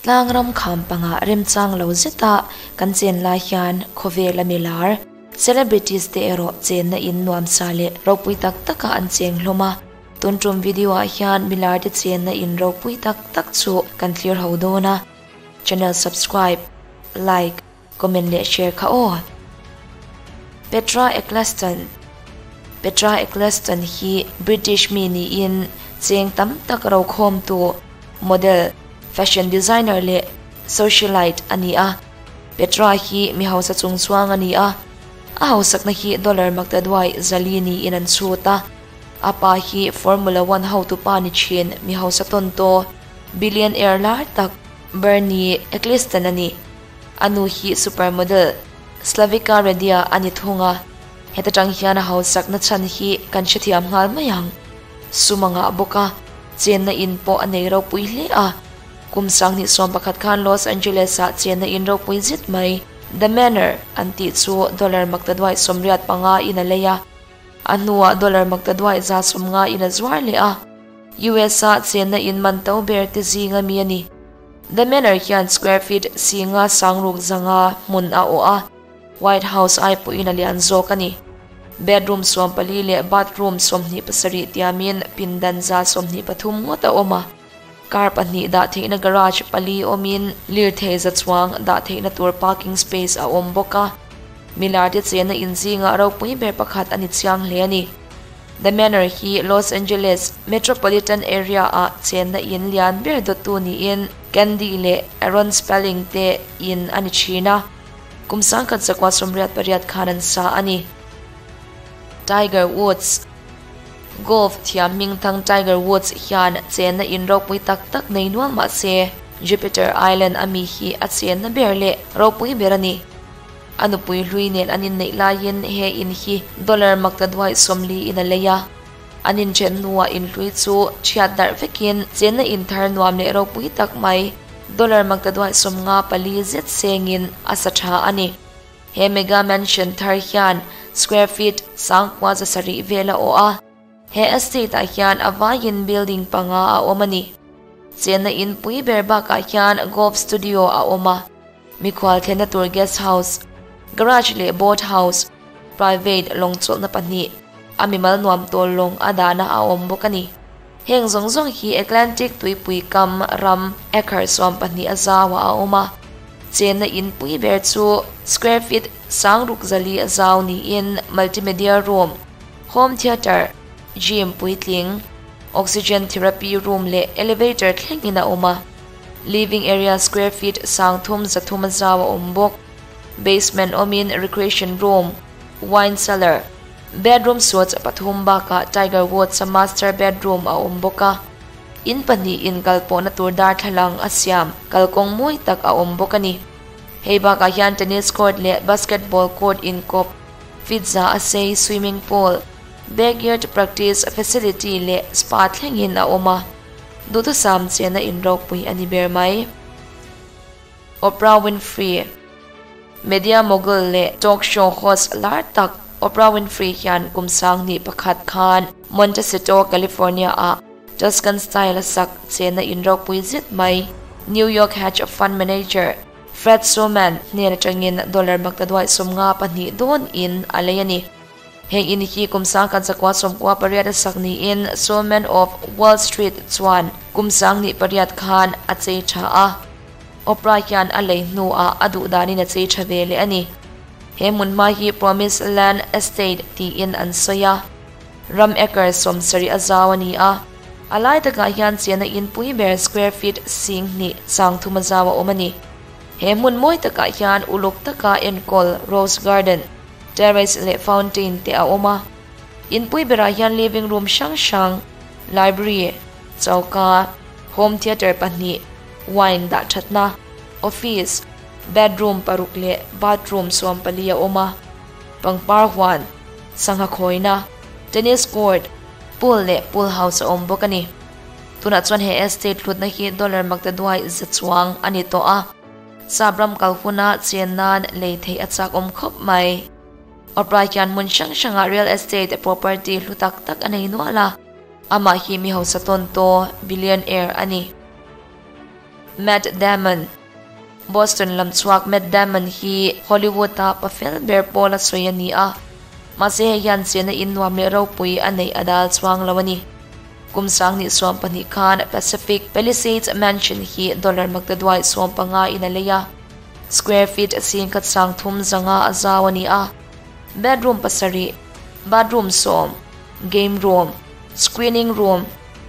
Tlangram kham panga remchang lo zeta kan chen lai hian khawvel a milar celebrities te erawh chenna in nuamsa leh ropui tak taka an cheng hlawm a. Tun tum video ah hian milar te chenna in ropui tak tak chu kan thlir ho dawn a. Channel subscribe, like, comment leh share kha aw. Petra Eccleston Petra Eccleston hi British mi niin cheng tam tak rokhawmtu model, fashion designer leh socialite a ni a. Petra hi mi hausa chung chuang a ni a, a hausakna hi dollar maktaduai zali niin an chhut a. A pa hi Formula One hotupa ni thin mi hausa tawntaw, billionaire lar tak Bernie Eccleston a ni. A nu hi supermodel Slavica Redia a ni thung a, heta tang hian a hausakna chhan hi kan hrethiam nghal mai ang. Sum a ngah bawk a, chenna in pawh a nei ropui hle a. Kum sanghnih 11 khan Los Angeles-ah chenna in ropui zet mai, The Manor an tih chu dollar maktaduai 85 in a lei a. A hnuah dollar maktaduai 150 in a zuar leh a. US-ah chenna in man to ber te zinga mi a ni. The Manor hian square feet singa sangruk zanga hmun a awh a, White House ai pawhin a lian zawk a ni. Bedroom 14 leh bathroom 27 tiamin pindan 123 ngawt a awm a. Car pahnih dah theihna garage pali awmin lirthei za chuang dah theihna tur parking space a awm bawk a. Milar te chenna inzinga ropui ber pakhat a ni chiang hle a ni. The Manor hi Los Angeles metropolitan area ah chenna in lian ber dawttu niin Candy leh Aaron Spelling te in a ni thin a. Kum 1988 khan an sa a ni. Tiger Woods Golf thiam hmingthang Tiger Woods hian chenna in ropui tak tak nei nual mah se Jupiter Island a mi hi a chenna ber leh ropui ber a ni. A nupui hlui nen an inneih laiin he in hi dollar maktaduai 40 in a lei a. An inthen hnuah in hlui chu thiat darh vekin chenna in thar nuam leh ropui tak mai dollar maktaduai 54 zet sengin a sa tha a ni. He mega mansion thar hian square feet 9,700 vel a awh a. He estate ah hian a vaiin building panga a awm a ni. Chenna in pui ber bakah hian golf studio a awm a. Mikhual thlenna tur guest house, garage leh boat house, private lawng chawlhna pahnih, a mimal nuam tawl lawng a dahna a awm bawk a ni. Heng zawng zawng hi Atlantic tuipui kam ram acre 12 a zau a awm a. Chenna in pui ber chu square feet 6,400 a zau niin multimedia room, home theatre, gym puitling, oxygen therapy room leh elevator thlengin a awm a. Living area square feet 3,300 a zau a awm bawk. Basement awmin recreation room, wine cellar, bedroom suites pathum bakah Tiger Woods a master bedroom a awm bawk a. In pahnih in kalpawhna tur darthlalang a siam kalkawng mawi tak a awm bawk a ni. Hei bakah hian tennis court leh basketball court inkawp, feet za a sei swimming pool, backyard practice facility leh spa thlengin a awm a. Duhthusam chenna in ropui a ni ber mai. Oprah Winfrey Media mogul leh talk show host lar tak Oprah Winfrey hian kum 2001 khan Montecito, California ah Tuscan style a sak chenna in ropui zet mai. New York hedge fund manager Fred Sulman hnen atangin dollar maktaduai 52 dawn in a lei a ni. Heng in hi kum 1998 a sak niin Sulman of Wall Street chuan kum 2008 khan a chei tha a. Oprah hian a lei hnuah a duh danin a chei tha ve leh a ni. He hmunhma hi Promised Land Estate tiin an sawi a. Ram acre 70 a zau a ni a. A lai takah hian chenna in pui ber square feet 2,300 a zau a awm a ni. He hmun mawi takah hian uluk taka enkawl rose garden, terrace leh fountain te a awm a. In pui berah hian living room hrang hrang, library, choka, home theatre pahnih, wine dah thatna, office, bedroom paruk leh bathroom 14 a awm a. Pangpar huan, sangha khawina, tennis court, pool leh pool house a awm bawk a ni. Tunah chuan he estate hlutna hi dollar maktaduai za chuang a ni tawh a. Sabram kalhuna chennan lei thei a chak awm khawp mai. Oprah hian hmun hrang hrangah real estate property hlu tak tak a nei nual a. Amah hi mi hausa tawntaw billionaire a ni. Matt Damon, Boston lam chhuak Matt Damon hi Hollywood-a pa fel ber pawl a sawi a ni a, mahse hei hian chenna in nuam leh ropui a neih a dal chuang lo a ni. Kum 2020 khan Pacific Palisades Mansion hi dollar maktaduai 15 in a lei a, square feet 13,500 a zau a ni a, bedroom pasarih, bathroom sawm, game room, screening room,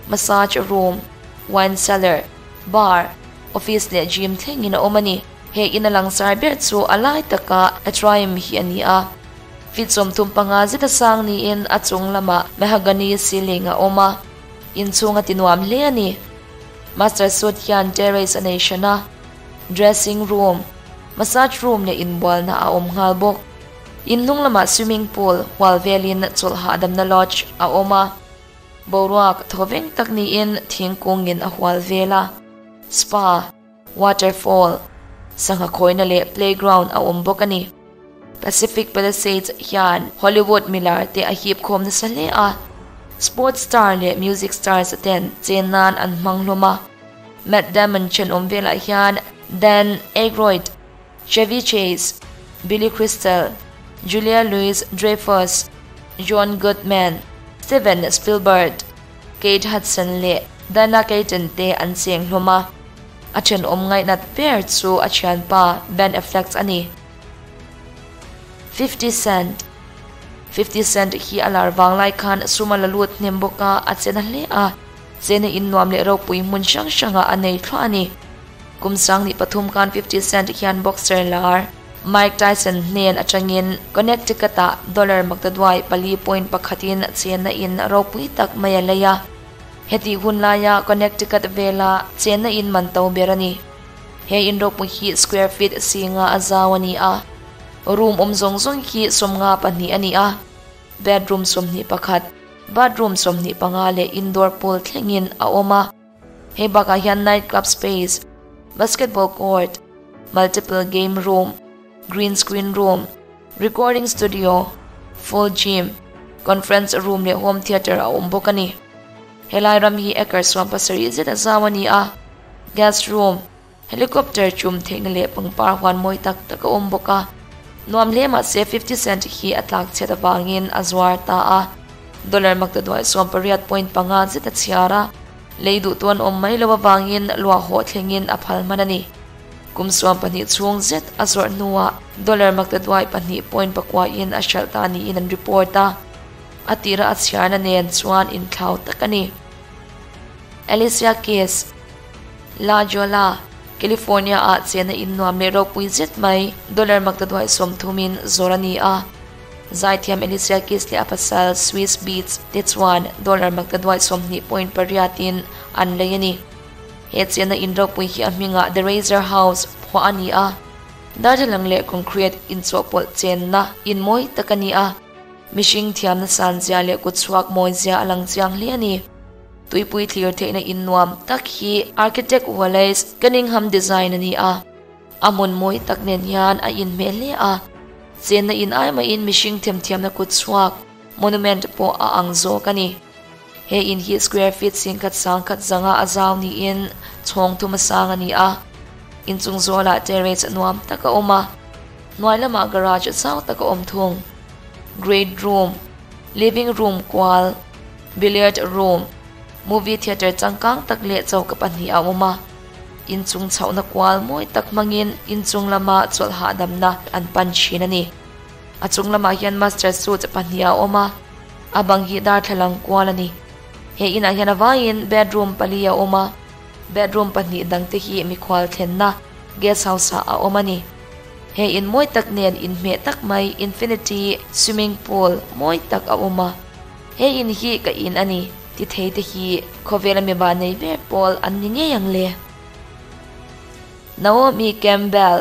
massage room, wine cellar, bar, office leh gym thlengin a awm a ni. He in a langsar ber chu a lai taka atrium hi a ni a, feet 35 zeta sang niin a chung lamah mahogany ceiling a awm a, inchhung a ti nuam hle a ni. Master suite hian terrace a nei hran a, dressing room, massage room leh inbualna a awm nghal bawk. In hnung lamah swimming pool hual velin chawlh hahdamna lodge a awm a, boruak thawveng tak niin thingkungin a hual vel a, spa, waterfall, sangha khawina leh playground a awm bawk a ni. Pacific Palisades hian Hollywood milar te a hip khawm nasa hle a, sports star leh music stars ten chen nan an hmang hlawm a. Matt Damon thenawm velah hian Dan Aykroyd, Chevy Chase, Billy Crystal, Julia Louis-Dreyfus, John Goodman, Steven Spielberg, Kate Hudson leh Diana Keaton te an cheng hlawm a. A thenawm ngaihnat ber chu a thianpa Ben Affleck a ni. 50 Cent 50 Cent hi a lar vang lai khan sum a la lut hnem bawk a, a chena hle a, chena in nuam leh ropui hmun hrang hrangah a nei thluah a ni. Kum 2003 khan 50 Cent hian boxer lar Mike Tyson hnen atangin Connecticut-ah dollar maktaduai pali point pakhatin chenna in ropui tak mai a lei a. Heti hun laia Connecticut vela chenna in man to ber a ni. He in ropui hi square feet singa a zau a ni a, room awm zawng zawng hi 52 a ni a, bedroom 21, bathroom 25 leh indoor pool thlengin a awm a. Hei bakah hian night club space, basketball court, multiple game room, green screen room, recording studio, full gym, conference room leh home theatre a awm bawk a ni. Helai ram hi acre 70 zet a zau a ni a, guest room, helicopter chum theihna leh pangpar huan mawi tak tak a awm bawk a. Nuam hle mahse 50 Cent hi a tlak chhiat avangin a zuar ta a, dollar maktaduai 18.5 zet a chhiar a, lei duh tuan awm mai lo avangin luah haw thlengin a phal hman a ni. Kum 12 chhung zet a zawrh hnuah dollar maktaduai 2.9 in a hralh ta niin an report a, a tira a chhiarna nen chuan inthlau tak a ni. Alicia Keys, La Jolla, California ah chena in nuam leh ropui zet mai dollar maktaduai 30 in zawr a ni a. Zaithiam Alicia Keys leh a pasal Swizz Beatz te chuan dollar maktaduai 20.8 in an lei a ni. He chena in ropui hi a hmingah The Razor House phuah a ni a, darthlalang leh concrete inchawhpawlh chenna in mawi tak a ni a, mihring thiamna san zia leh kutchhuak mawi zia a lang chiang hle a ni. Tuipui thlir theihna in nuam tak hi architect Wallace Cunningham design a ni a, a hmun mawi tak nen hian a inhmeh hle a, chenna in ai maiin mihring themthiamna kutchhuak monument pawh a ang zawk a ni. He in hi square feet 11,100 a zau niin chhawng thum a sang a ni a, inchung zawlah terrace nuam tak a awm a, hnuai lamah garage zau tak a awm thung. Great room, living room kual, billiard room, movie theatre changkang tak leh chauka pahnih a awm a, inchung chhohna kual mawi tak hmangin inchung lama chawlh hahdamna an pan thin a ni. A chung lamah hian master suite pahnih a awm a, a bang hi darthlalang kual a ni. He inah hian a vaiin bedroom pali a awm a, bedroom pahnih dangte hi mikhual thlenna guest house ah a awm a ni. He in mawi tak nen inhmeh tak mai infinity swimming pool mawi tak a awm a, he in hi ka in a ni ti thei te hi khawvela mi va nei ber pawl an ni ngei ang le. Naomi Campbell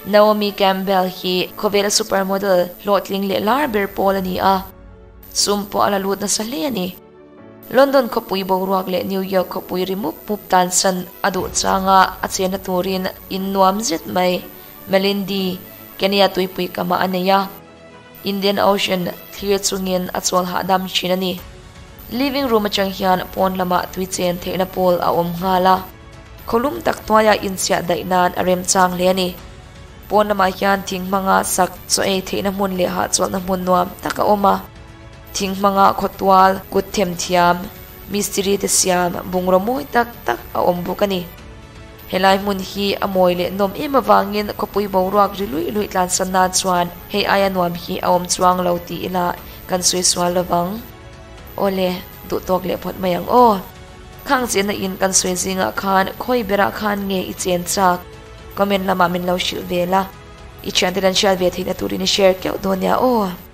Naomi Campbell hi khawvela supermodel hlawhtling leh lar ber pawl a ni a, sum pawh a la lut nasa hle a ni. London khawpui boruak leh New York khawpui ri mup mup tan san a duh changa a chena turin in nuam zet mai Malindi, Kenya tuipui kama a nei a, Indian Ocean thlir chungin a chawl hahdam thin a ni. Living room atang hian pawn lamah tui chen theihna pool a awm nghal a. Khawlum tak hnuaiah inchiah daih nan a remchang hle a ni. Pawn lamah hian thing hmanga sak chaw ei theihna hmun leh hahchawlhna hmun nuam tak a awm a. Thing hmanga khawtual, kut themthiam, mistiri te siam bungraw mawi tak tak a awm bawk a ni. Helai hmun hi a mawi leh nawm em avangin khawpui boruak ri luih luih tlansan nan chuan hei aia nuam hi a awm chuang lo ti ila kan sawi sual lovang. Awle, duh tawk leh phawt mai ang aw. Khang chenna in kan sawi zingah khan khawi berah khan nge i chen chak? Comment lamah min lo hrilh ve la. I thiante lan hriat ve theihna turin i share keuh dawn nia aw.